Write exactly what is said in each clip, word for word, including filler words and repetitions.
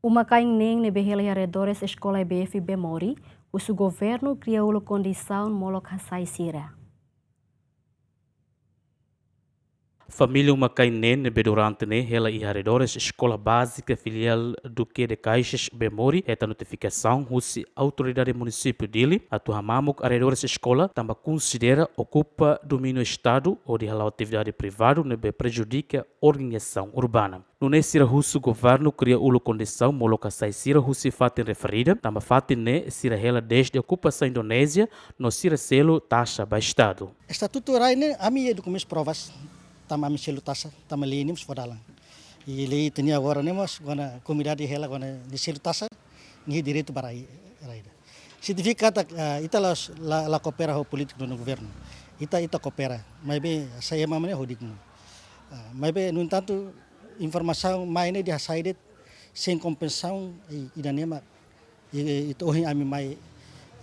Uma-kain neen ne'ebé hela iha arredores eskola E B F Bemori, husu governu kria uluk kondisaun molok hasai sira. Família uma-kain neen ne'ebé durante ne'e hela iha arredores Eskola Bázika Filiál Duque de Caxias Bemori hetan notifikasaun husi autoridade munisípiu Dili atu hamamuk arredores eskola tanba konsidera okupa domíniu Estadu hodi hala'o atividade privadu ne'ebé prejudika organizasaun urbana. Nune'e sira husu governu kria uluk kondisaun molok hasai sira husi fatin referida, tanba fatin ne'e sira hela dezde okupasaun Indonézia no sira selu taxa ba Estadu. Estatutu rai ne'e ami iha dokumentus provas, tanba ami selu taxa, tanba lei ne'e mós fó dalan. I lei ita-nia agora ne'e mós, kuandu komunidade hela, kuandu nia selu taxa, nia direitu ba rai, rai ida. Signifika katak, eh, ita la, la, la koopera ho polítika no governu. Ita, ita koopera. Maibé, hasai ema ne'e ho dignu. Ah, maibé, no entantu, informasaun mai ne'e dehan hasai de'it sein kompensasaun, i, ida-ne'e mak, i, i, ita ohin ami mai,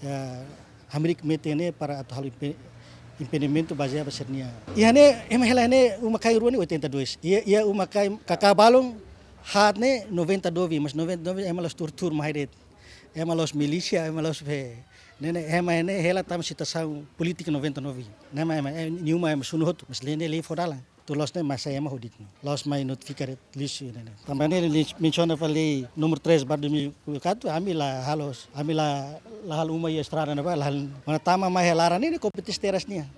eh, hamriik metin ne'e para atu halo impe-, impedimentu bazeia ba sira-nia. Iha ne'e, ema hela iha ne'e uma-kain rua ne'e oitenta e dois. Iha, iha uma-kain kakaa balun haat ne'e noventa e nove, mas noventa e nove ema la'ós tuur-tuur mai de'it. Ema la'ós milísia, ema la'ós be. Ne'e ne'e, ema ne'e hela tanba situasaun polítika noventa e nove. Ne'e mak ema, eh, nia uma ema sunu hotu, mas lei ne'e lei fó dalan. Atu loos ne'e mak hasai ema ho dignu. La'ós mai notifika de'it lixu ne'e ne'e. Tanba ne'e lei mensiona fali lei númeru três barra dois mil e quatro, ami la halo, ami la, la halo uma iha estrada ne'ebá, la halo. Mana tama mai iha laran ne'e, ne'e kompeténsia terras nian.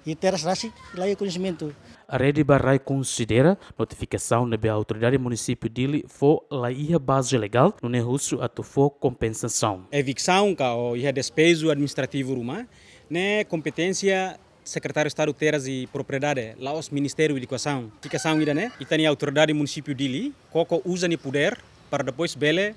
I terras rasik la iha koñesimentu. Rede ba Rai konsidera notifikasaun ne'ebé autoridade munisípiu Dili fó la iha baze legál, nune'e husu atu fó kompensasaun. Eviksaun ka iha despeju administrativu ruma, ne'e kompeténsia Sekretáriu Estadu Terras i Propriedade, la'ós Ministériu Edukasaun. Notifikasaun ida-ne'e, ita-nia autoridade munisípiu Dili koko uza nia podér para depois bele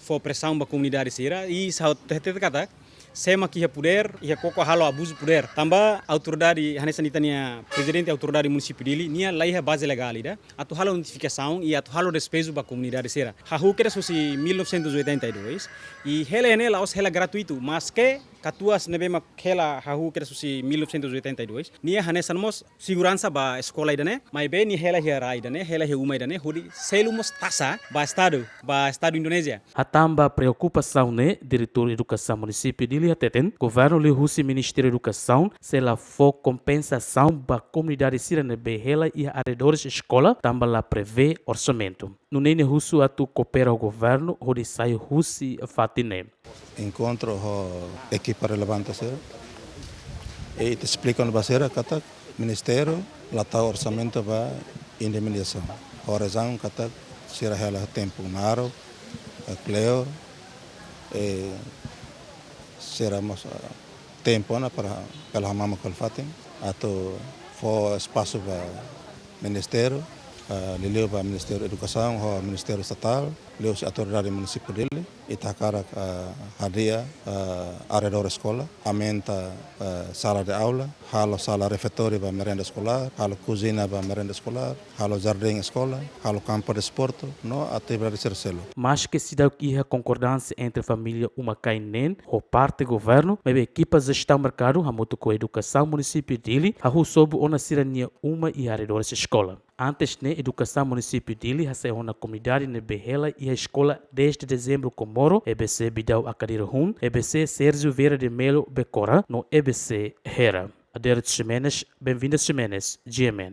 fó presaun ba komunidade sira, i sá hatete katak, sé mak iha podér, iha koko halo abuzu podér. Tanba autoridade, hanesan ita-nia prezidente autoridade munisípiu Dili, nia la iha baze legál ida atu halo notifikasaun i atu halo despeju ba komunidade sira. Hahú kedas husi mil novecentos e oitenta e dois, i hela ne'e la'ós hela gratuitu, maske katuas ne'ebé mak hela hahú kedas husi mil novecentos e oitenta e dois, nia hanesan mós seguransa ba eskola ida-ne'e, maibé nia hela iha rai ida-ne'e, hela iha uma ida-ne'e, hodi selu mós taxa ba Estadu, ba Estadu Indonézia. Hatán ba preokupasaun ne'e, Diretór Edukasaun Munisípiu Dili hateten, governu liuhusi Ministériu Edukasaun sei la fó kompensasaun ba komunidade sira ne'ebé hela iha arredores eskola, tanba la prevee orsamentu. Nune'e nia husu atu koopera ho governu hodi sai husi fatin ne'e. Enkontru ho ekipa relevante sira. I ita esplika ona ba sira katak ministériu la tau orsamentu ba indemnizasaun. Ho razaun katak sira hela tempu naruk, eh, kleur, eh, sira mós, eh, tempu ona para, para hamamuk hela fatin, atu fó espasu ba ministériu, eh, liuliu ba Ministériu Edukasaun ho Ministériu Estatál, liuhusi autoridade munisípiu Dili, ita hakarak, eh, hadi'a, eh, arredór eskola, aumenta, eh, sala de aula, halo sala refeitóriu ba merenda eskolár, halo kuziña ba merenda eskolár, halo jardín eskola, halo kampu desportu, no atividade sira seluk. Maske seidauk iha konkordánsia entre família uma-kain neen ho parte governu, maibé ekipa jestaun merkadu hamutuk ho edukasaun munisípiu Dili hahú sobu ona sira-nia uma iha arredores eskola. Antes ne'e, edukasaun munisípiu Dili hasai ona komunidade ne'ebé hela iha eskola dezde Dezembru Komoro, E B C Bidau Akadiri Hun, E B C Sérgio Vieira de Melo Becora, no E B C Hera. Adérito Ximenes, Benvinda Ximenes, G M N.